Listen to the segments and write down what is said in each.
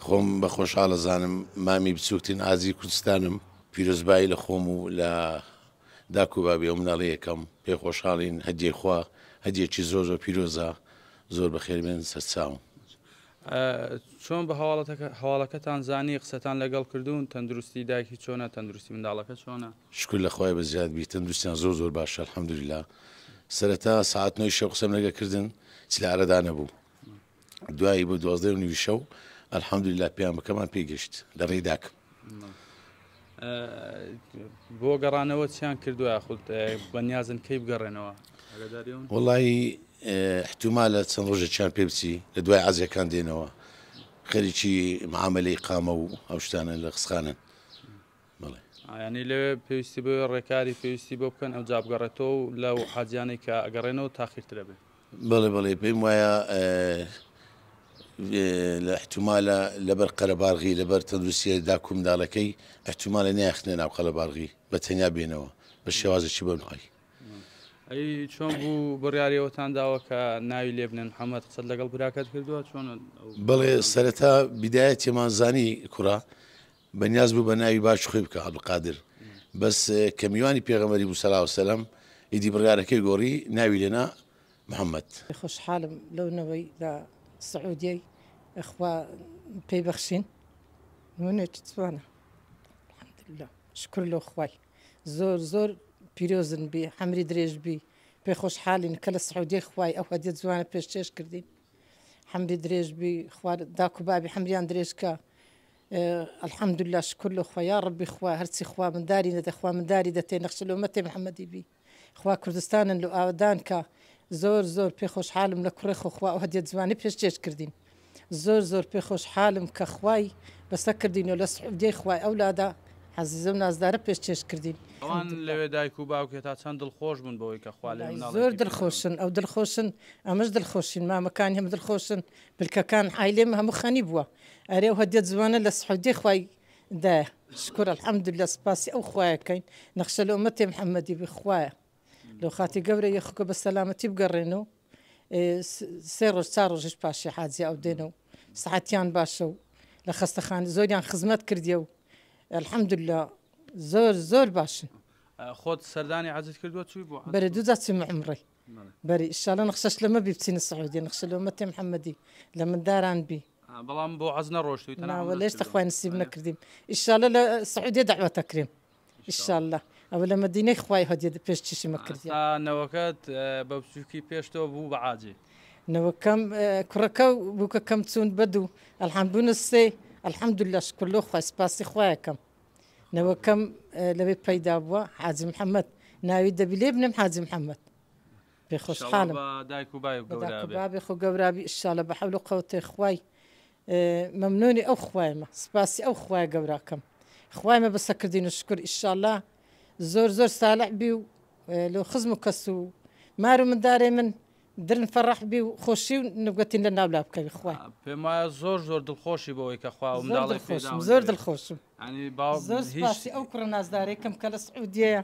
خۆم بە خۆشحاڵ ئەزانم مامی بچووکترین ئازیزی کوردستانم. پیرۆزبایی لە خۆم و لە داک و بابی ئەو مناڵەی یەکەم پێ خۆشحاڵین هەدیەی خوا هەدیەکی زۆر زۆر پیرۆزە زۆر بەخێر بێن سەرچاوم. چۆن بە هەواڵەکەتان زانی قسەتان لەگەڵ کردوون تەندروستی دایکی چۆنە تەندروستی منداڵەکە چۆنە؟ شکر لە خوای بەزیاد بی تەندروستیان زۆر زۆر باشە الحمدللە سەرەتا سەعات نۆی شەو قسەم لەگە کردن چ لە ئارەدا نەبوو دوایی بۆ دوازدە و نیوی شەو الحمدللە پەیامەکەمان پێ گەشت لە ڕێی داکم. بۆ گەڕانەوە چیان کردووە یاخود بەنیازن کەی بگەڕێنەوە؟ وەڵایی احتمالە چەند ڕۆژێکیان پێ بچی لە دوای عەزیەکان دێنەوە خەریکی معامەلەی قامە و ئەو شتانە لە خسخانەن بەڵێ. یانی لەوێ پێویستی بۆ ڕێکاری پێویستی بۆ بکەن ئەوجا بگەڕێتەوە و لەو حاجیانەی کە ئەگەڕێنەوە تاخیرترە بێ. بەڵێ بەڵێ پێم وایە لە احتمالە لەبەر قەرەبارغی لەبەر تەندروستیە داک و منداڵەکەی احتمالە نایخنە ناو قەرەبارغی بە تەنیا بێنەوە بە شێوازێکی بەم نوعی. ئەی چۆن بوو بڕیاری ئەوەتان داوە کە ناوی لێ بنێن محەممەد قسەت لەگەڵ براکەت کردووە چۆن؟ بەڵێ سەرەتا بیدایەتێمان زانی کوڕە بەنیاز بوو بە ناوی باوکی خۆی بکا عەبدولقادر بەس کە میوانی پێغەمبەری بوو سەلاو سەلام ئیدی بڕیارەکەی گۆڕی ناوی لێنا محمد. خۆشحاڵم لەو نەوەی لە سعودیەی خوا پێی بەخشین نمونەیەکی جوانە الحمدللە شکر لۆ خوای زۆر زۆر پیرۆزن بی عەمری درێژ بی پێ خۆشحاڵین کە لە سعودیەی خوای ئەو هەدیە جوانە پێشکێش کردین حەمری درێژ بی خوا داک و بابی حەمریان درێژ کە الحمدللە شکر لۆ خوا یاڕەبی خوا هەرچی خوا منداری نەدە خوا منداری دەتێ نەخشە لۆ مەتێ محمدی بی خوا کوردستانن لۆ ئاوەدان کا زۆر زۆر پێ خۆشحالم لە کوڕێ خۆ خوا ئەو هەدیە جوانەی پێشکێش کردین زۆر زۆر پێ خۆشحالم کە خوای بەسە کردین و لە سعودیەی خوای ئەو لادا عەزیزە و نازدارە پێشکێش کردین. ئەوان لەوێ دایک و باوکێ تا چەند دڵخۆش بوون بەوەی کە خوا لێ مناڵێکی زۆر دڵخۆشن ئەو دڵخۆشن ئەمەش دڵخۆشین مامەکانی هەموو دڵخۆشن پلکەکان عایلەی من هەموو خەنی بووە ئەرێ ئەو هەدیە جوانە لە سعودیە خوای دایە شکور الحمدللە سپاسی ئەو خوایە کەین نەخشە لە ئومەتی محمدی بی خوایە لۆ خاتی گەورە یەخوکە بە سەلامەتی بگەڕێن و سێ ڕۆژ چار ڕۆژیش پاشی حاجی ئەو دێنە و سەعاتیان باشە و لە خەستەخانە زۆریان خزمەت کردیە و الحمدللە زۆر زۆر باشن. خۆت سەردانی حەجت کردووە چووی بۆ حەج؟ بەرێ دووجار چوومە عومڕەی. بەری ئیشاڵە نەخشەش لەمە بی بچینە سعودیە نەخشە لە ئومەتی محمدی لە منداران بی. بەڵام بۆ عەز نەڕۆشتووی تەنها نا عومرەت وەللە هێشتا کردووە. خوای نسیب نەکردیم ئیشاڵە لە سعودیە دەعوەت ئەکرێم ئیشاڵە ئەوە لە مەدینەی خوای هەدیە پێش چیشمە کردیە. ئێستا نەوەکەت بە بچوکی پێش تۆ بوو بە عاجی. نەوەکەم کوڕەکە و بووکەکەم چوون بە دوو الحمد بوونە سێ الحمدللە شکر لۆ خوای سپاسی خوایەکەم. نەوەکەم لەوێ پەیدا بووە حاجی محەممەد ناوی دەبی لێ بنێم حاجی محەممەد پێ خۆشحاڵم دایک و باوک بابێ خۆ گەورابی ئیشاڵە بە حەول و قەوتێ خوای مەمنونی ئەو خوایمە سپاسی ئەو خوای گەوراکەم خوایمە بەسەکردین و شکر ئیشاڵە زۆر زۆر سالح بی و لۆ خزم و کەس و مار و مندارێ من درن فەڕەح بی و خۆشی و نوگەتین لە ناو لا بکەوی خوای. پێم وایە زۆر زۆر دڵخۆشی بەوەی کە خوا ئەو زۆر منداڵەی پێ دڵخۆشم داوە زۆر لەوێ. دڵخۆشم یانی باوک زۆر هیچ سپاسی ئەو کوڕە نازدارەی کەم کە لە سعودیەیە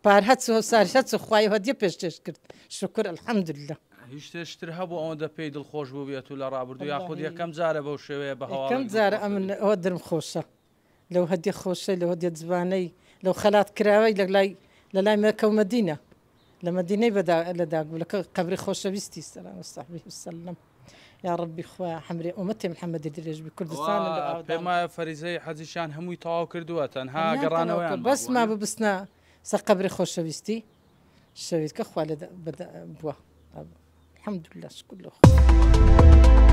پار هەچ و ساریش هەچ و خوای هەدیە پێشکێش کرد شکر الحمدللە. هیچ شتێشتر هەبوو ئەوەندە پێی دڵخۆش بووبێت و لە ڕابردوو یاخود وەڵاهی یەکەم جارە بەو شێوەیە بە یەکەم هەواڵێک جارە دڵخۆش ئەمن دەبیت؟ ئەوە درم خۆشە لەو هەدیە خۆشەی لەو هەدیە جوانەی لەو خەلات کراوەی لە لای لە لای مەکە و مەدینە لە مەدینەی بەدا لە داک بوو لە قەبری خۆشەویستی سلام وصحبه وسلم یا ربی خوایە حەمری ئومەتی محمدی درێژ بی کوردستان لە ئەوە ئاودان پێم وایە فەریزەی حەجیشیان هەمووی تەواو کردووە تەنها هەموویان تەواو گەڕانەوەیان کرد بەس مابوو وانیە؟ مابوو بچنە سەر قەبری خۆشەویستی شەویت کە خوا لێ بووە الحمدلله شکر لە خوا.